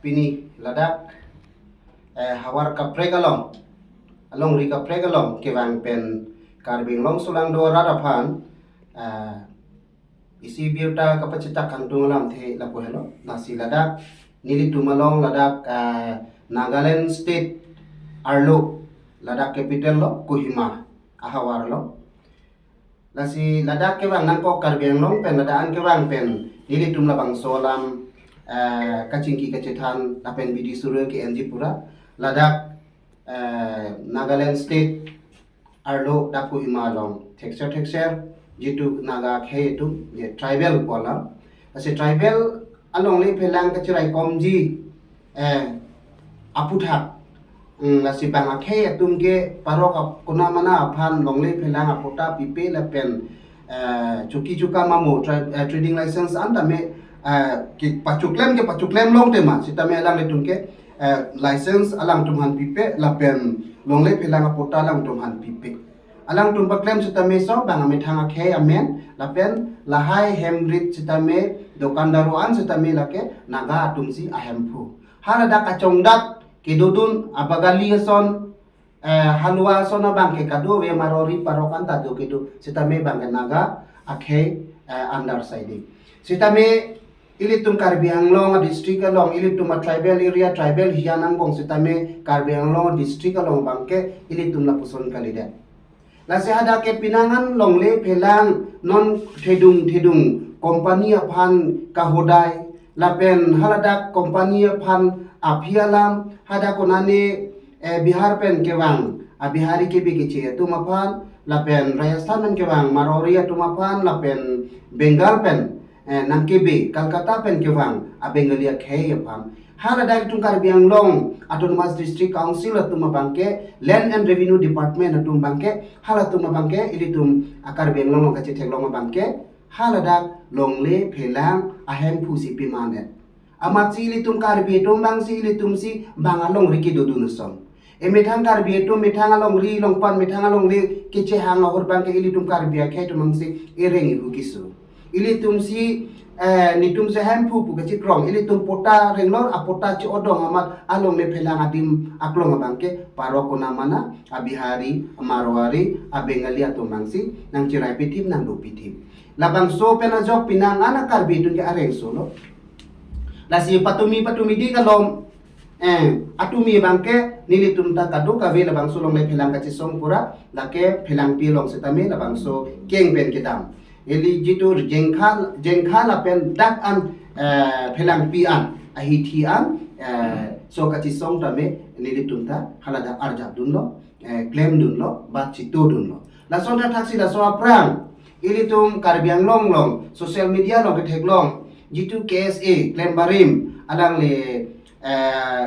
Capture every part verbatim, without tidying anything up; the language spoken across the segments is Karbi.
Pini ladak eh, havar kaprek along, alongri kaprek along kevang pen Karbi Anglong solangdo arat aphan eh, isi birta kapachitak kangtung alamthe lapu helo. Lasi ladak nelitum along ladak eh, Nagaland State arlo, ladak capital lo Kohima ahavar lo. Lasi ladak kevang nangkok Karbi Anglong pen ladak an kevang pen nelitum labangso alam eh, kachingki kachethan lapen bidi suri ke-enji pura ladak eh, Nagaland State arlo dak Kohima along thekser thekser jitu Naga akhei atum je tribal pu alam. Lasi tribal alongle phelang kachirai komji eh, aputhak. Hmm, lasi bang akhei atum ke parok ap- kona mana aphan longle phelang apatta pipe lapen eh, chuki chuka mamo tra- eh, trading license an tame eh, ki pachuklem ke pachuklem long tema sitame alanglitum ke eh, license alangtum aphan pipe lapen longle phelang apatta alangtum aphan pipe. Alangtum paklem sitame so bang amethang akhei amen lapen lahai hem rit sitame dokandaro an sitame lake Naga atum si ahemphu. Haladak kachongdat kedodun abagali ason eh, halwa ason abang ke kadokave Marwari parok an ta do kedo sitame bang ke Naga akhei eh, under side. Sitame ilitum Karbi Anglong a district along ilitum a tribal area tribal hian angbong sitame Karbi Anglong a district along bang ke ilitum lapuson kalidet. Lasi hadak ke penang an longle phelang non thedung thedung company aphan kahodai lapen haladak company aphan aphi alam hadak konane eh, Bihar pen kevang a Bihari kebe keche atum aphan lapen Rajasthan pen kevang Marwari atum aphan lapen Bengal pen eh, nangkebe Kolkata pen kevang a Bengali akhei aphan. Haladak itum Karbi Anglong Autonomous District Council atum abang ke Land and Revenue Department atum abang ke halatum abang ke ilitum a Karbi Anglong along kachetheklong abang ke haladak longle phelang ahemphu si pimanet. Amatsi ilitum Karbi atum bang si ilitum si bang alongri kedodun ason. Emethang Karbi atum methang alongri longpan methang alongle kechehang ahut bang ke ilitum Karbi akhei atum bang si ereng ihu kisu. Ilitum si eh, netum si hemphu pu kachikrong ilitum patta ringlor apatta chi-odong amat alongle phelang adim aklong abang ke parok kona mana a Bihari a Marwari a Bengali atum bang si nangchirai pithim nangdo pithim. Labangso pen ajok penang an a Karbi atum ke areng solo. Lasi patumi patumi di kalom eh, atumi bang ke nelitum ta kadokave labangso longle phelang kachesong pura lake phelangpi along sitame labangso keng pen kedam. Ili jitu jengkha jengkha lapen dak an eh, phelangpi an ahithi an eh, so kachesong tame nelitum ta haladak arjap dunlo eh, klem dunlo bat chito dunlo. Lason thaksi laso aphrang ilitum Karbi Anglong along social media along ketheklong jitu K S A klembarim alangli eh,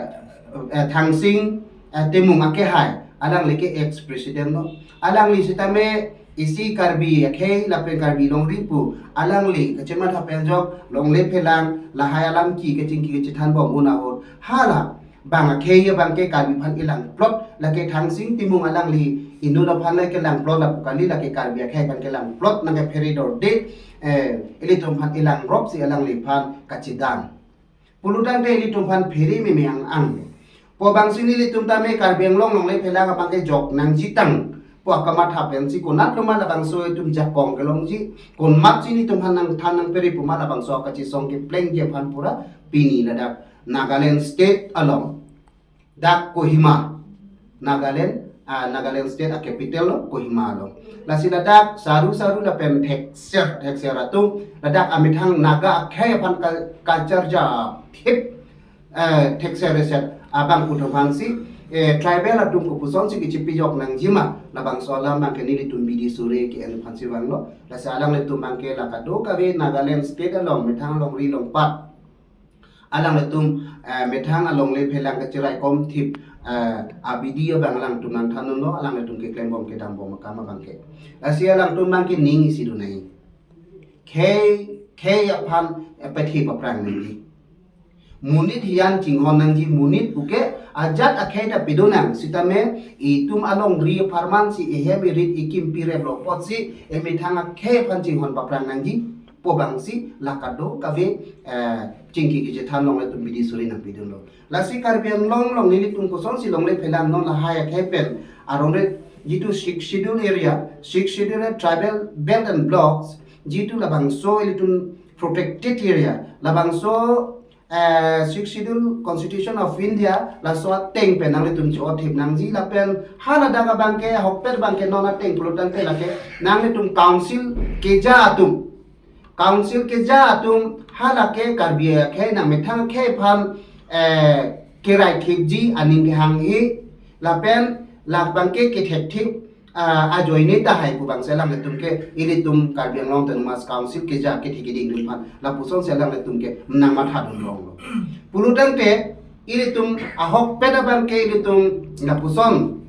eh, Thangsing eh, Timung akehai alangli ke ex president lo. Alangli sitame isi Karbi akhei lapen Karbi longri pu alangli kachematha pen ajok longle phelang lahai alam ke kachingki kachethan bom un ahut hala bang akhei abang ke Karbi aphan ilangplot lake Thangsing Timung alangli inut aphan lake langplot lapu kali lake Karbi akhei aphan ke langplot nangkephere dorde eh, ilitum aphan ilangrop si alangliphan kachedang. Pulotangte ilitum aphan phere meme ang ang. Pu bang si nelitum tame Karbi Anglong longle phelang abang ke jok nangji tang pu akamatha pen si konat loma labangso itum jakong kelongji konat si nelitum aphan nangthan nangphere puma labangso kachesong keplengji aphan pura pini ladak Nagaland State along dak Kohima, Nagaland ah, Nagaland State a capital lo Kohima along. Lasi ladak saru saru lapen thekser thekser atum ladak amethang Naga akhei aphan kal- culture ja thip eh, thekser reset abang kutum aphan si eh, tribal atum kopuson si kechipijok nangjima labangso alam abang ke nelitum bidi suri ke-en aphan si vanglo. Lasi alanglitum abang ke la kadokave Nagaland State along methang alongri longpat alanglitum eh, methang alongle phelang kachirai kom thip eh, abidi abang alangtum nangthan dunlo alanglitum keklem bom kedam bom akam abang ke. Lasi alangtum abang ke ning isi do nai. Khei khei aphan eh, pethi paprang nangji. Monit hian chinghon nangji monit puke ajat akhei ta pedo nang sitame itum alongri apharman si ehem erit ekim pirep lo apot si emethang akhei aphan chinghon paprang nangji. pu abangsi la kadokave, eh, chingki kachethan along ilitum bidi suri nangpidunlo. Lasi Karbi Anglong along nelitum kosonsi longle phelang non lahai akhei pen aronre jitu Sixth Schedule area, Sixth Schedule tribal belt and blocks, jitu labangso ilitum protected area, labangso, eh, Sixth Schedule Constitution of India, laso ateng pen nanglitum cho-othip nangji lapen haladak abangke, ahokpet abangke non ateng pulotangte lake nanglitum council keja atum. Council keja atum halake Karbi akhei nangmethang akhei aphan, eh, kerai thipji aning kehanghe lapen labangke kethek thip, ah, ajoine tahai pu abangsi alanglitum ke ilitum Karbi Anglong Autonomous Council keja kethe keding atum aphan lapusonsi alanglitum ke nangmathadun longlo. Pulotangte ilitum ahokpet abangke ilitum lapuson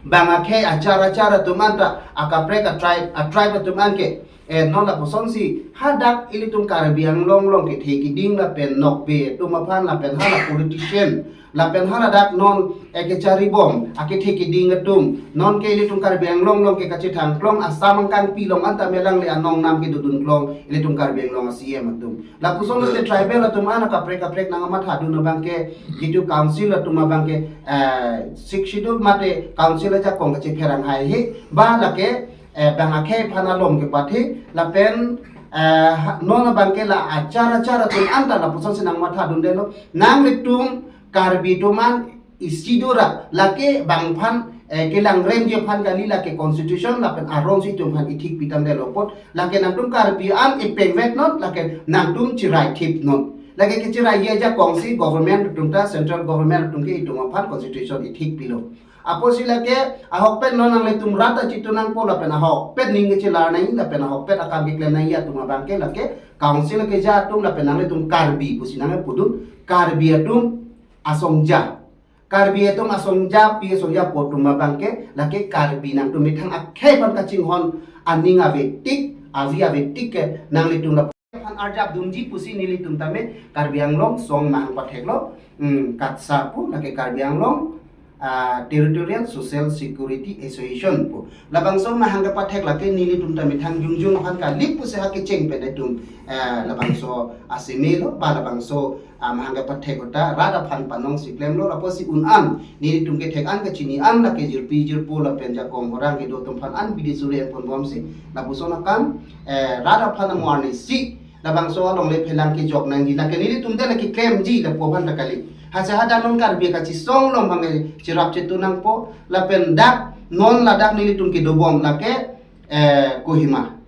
bang akhei achar achar atum anta akaprek a-tribe, a-tribe atum anke, eh, non lapusonsi hadak ilitum Karbi Anglong along kethe keding lapen nokbe atum aphan lapen hala politician lapen haladak non, eh, kecharibom akethe keding atum, nonke ilitum Karbi Anglong along ke kachethang klong, Assam angkangpi along anta melang le anong nam kedodun klong ilitum Karbi Anglong a-C M atum. Lapuson le tribal atum an akaprek kaprek nangmathadun abangke jitu council atum abangke, eh, Sixth Schedule mate council ajakong kachepherang haihe ba lake, eh, bang akhei aphan alom kepathe lapen, eh, ha-, non abangke la achar achar atum anta lapusonsi nangmathadundelo, nanglitum Karbi atum an isi dora lake bang aphan, eh, kelang remji aphan kali, lake constitution lapen aronsi itum aphan ithik pitangdelo apot lake nangtum Karbi an ipengvek non, lake nangtum cherai thip non. Lake kecheraiji ajakongsi government atum ta, central government atum ke itum aphan constitution ithik pilo. Apotsi lake ahokpet non nanglitum rat achitu nangpo lapen ahokpet ning kechelar nangji lapen ahokpet akam keklem nangji atum abangke lake council keja atum lapen nanglitum Karbi pusi nangpudun, Karbi atum asongja. Karbi atum asongjapi asongjapo atum abangke lake Karbi nangtum methang akhei aphan kachinghon aning avetik, avi avetik ke nanglitum la aphan arjapdunji pusi nelitum tame Karbi Anglong song mahang patheklo, hmm, KATSSA pu, lake Karbi Anglong, ah, Territorial Social Security Association pu. Labangso mahang kepathek lake nelitum tame thang jongjong aphan kalip pusi ha kecheng pen itum, eh, labangso asimelo ba labangso, ah, mahang kepathek ahut ta rat aphan panongsi klemlo, lapusi un an nelitum kethek an kachini an lake jirpi jirpo lapen jakong horang kedo atum aphan an bidi suri enponbomsi lapuson akam, eh, rat aphan amo arnisi labangso alongle phelang kejok nangji lake nelitum ta lake klemji lapu aphan ta kali. Hasi hadak non Karbi kachisong along abang cherap chetu nangpo lapen dak non ladak nelitum kedobom lake, eh, Kohima.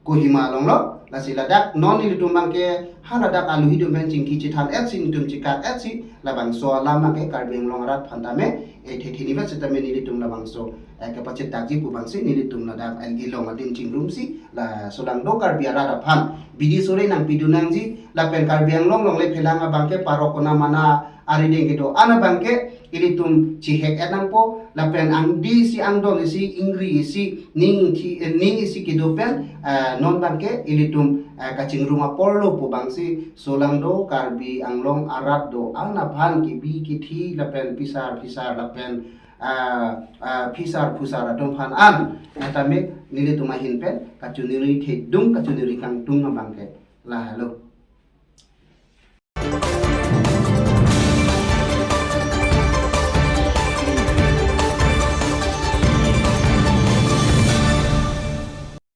Kohima alonglo, lasi ladak non nelitum abangke haladak aluhi atum pen chingki chethan etsi, nelitum chekak etsi, labangso alam abangke Karbi Anglong arat aphan tame, eh, the the nivet setame nelitum labangso, eh, kepachethakji pu abangsi nelitum ladak, eh, ilong adin chingrumsi, laso along do Karbi arat aphan bidi suri nangpidun nangji, lapen Karbi Anglong alongle phelang abangke parok kona mana arideng kedo an abangke ilitum chihek et nangpo, lapen angdi isi, angdon isi, ingri isi, ning thi, eh, ning isi kedo pen, eh, non abangke ilitum, eh, kachingrum aporlo pu abangsi laso along do Karbi Anglong arat do an aphan kebi kethi lapen pisar phisar lapen, ah, ah, phisar phusar atum aphan an, eh, tame nelitum ahin pen kachiningri thedung, kachiningri kangtung abangke lahelo.